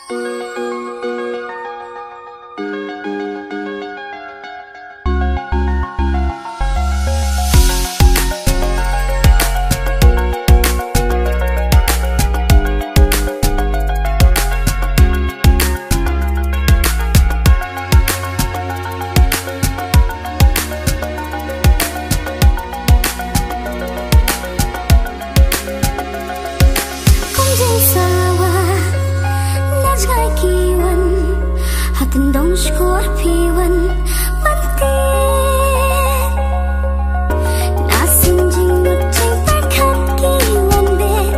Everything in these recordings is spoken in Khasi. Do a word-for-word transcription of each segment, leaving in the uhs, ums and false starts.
Kum jingsawa na jngai ki wan, ha tyndong shkor phi wan ban tied. Na sien jingmut jingpyrkhat ki wan beh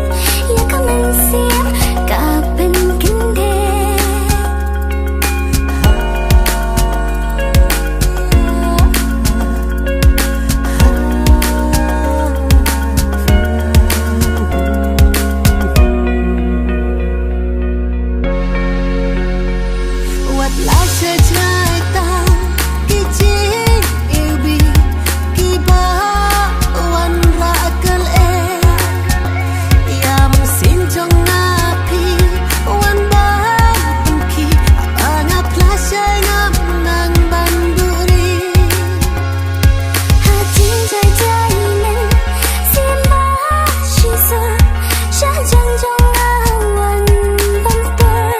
ïa ka mynsiem ka pynkyndit. Wat la sha jngai ta ki jingïewbih kiba wanrah kal eh. Ïa mynsiem jong nga phi wan ban pynkhih, haba nga phla shai ngam nang ban buhrieh. Ha jingjai jai mynsiem ba shisha, sha jong jong nga wan ban pur.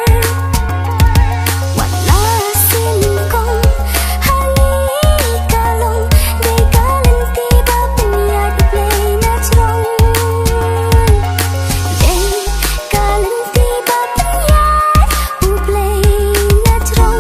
Wat la sien kong ha ngi ka long, dei ka lynti ba pynïaid U Blei na jrong. Dei ka lynti ba pynïaid U Blei na jrong.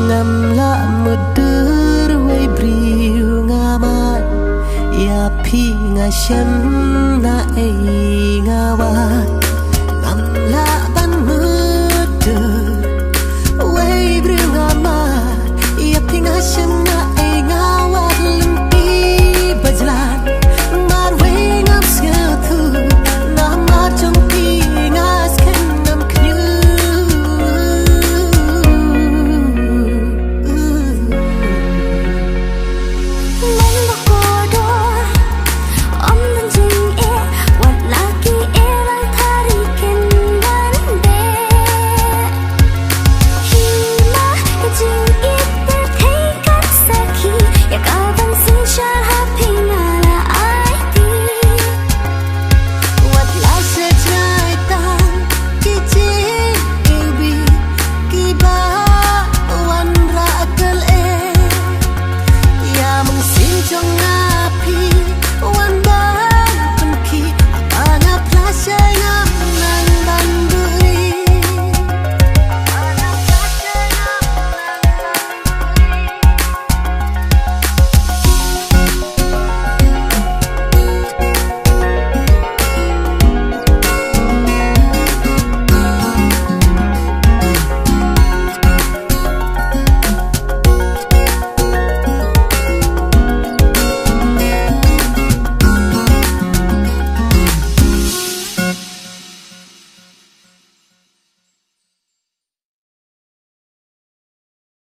Ngam lah mutdur wei briew, nga mad ïa phi nga shem na ei nga wad. Ngam lah ban mutdur wei briew, nga mad ïa phi nga shem na